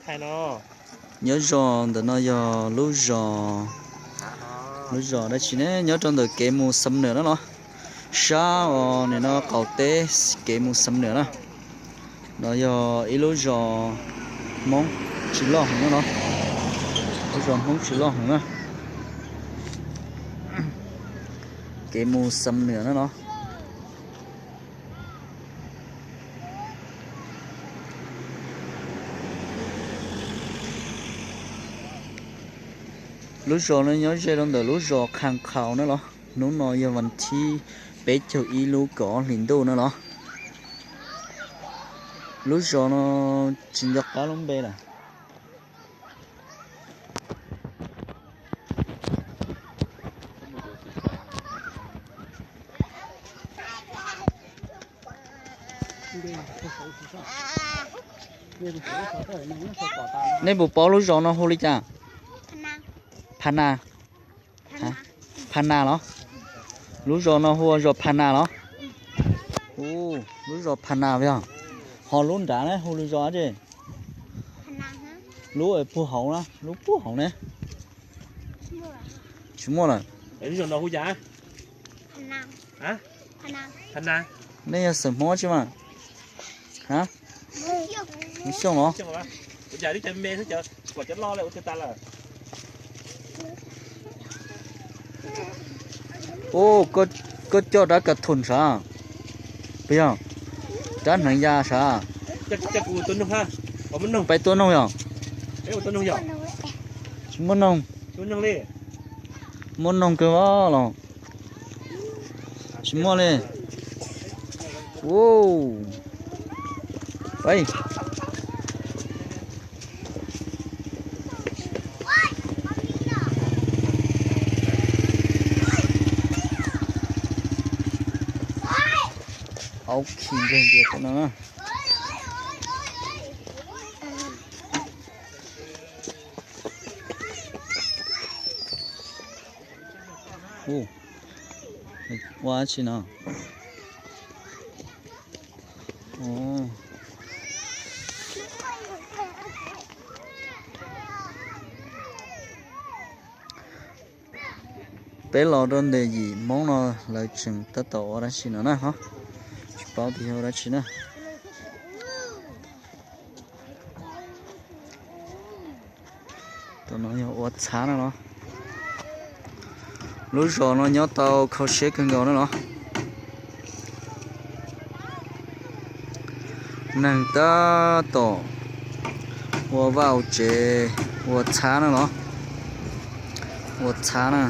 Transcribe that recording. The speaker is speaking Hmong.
Nyob zoo, ntawm no yog lub zos, lub zos dab tsi ne, nyob rau ntawm kev mus Xam Nuam na los, sab os, nim no qaum teb kev mus Xam Nuam na. No yog ib lub zos Hmoob tsis loj heev na los, lub zos Hmoob tsis loj heev na. Kev mus Xam Nuam na los. Lub zos no nyob ze rau ntawm lub zos Qhas Qhaus na los. Hnub no yog vas thib peb caug ib lub kaum ob hlis ntuj na los. Lub zos no tsis nco qab lub npe lawm. Nej puas paub lub zos no hu li cas? Pha Na. Pha Na los? Lub zos no hu ua zos Pha Na los? Lub zos Pha Na yog. Ho lub nrad ne hu li zos dab tsi? Lub puag hauv na, lub puag hauv ne? Tsis muaj lawm. Nej yog xeem Hmoob tsi mas? Xyooj los? Ub, koj coj rab ka thum sav? Puas yog? Rab hneev ya sav? Peb tua noog yog? Tsis muaj noog. Muaj noog kawg los? Tsis muaj li. Ub, peb aub khi nkeeg tias no na. Ua dab tsi no? Peb los rau ntawm yim Hmoob no lawv tseem tab tom ua dab tsi no na ho. Tsis paub tias yog ua dab tsi na. Tus no yog ua txhab na los. Lub zos no nyob tau kho siab kawg nkaus na los. Neeg tab tom ua vaj ua tsev, ua txhab na los. Ua txhab na.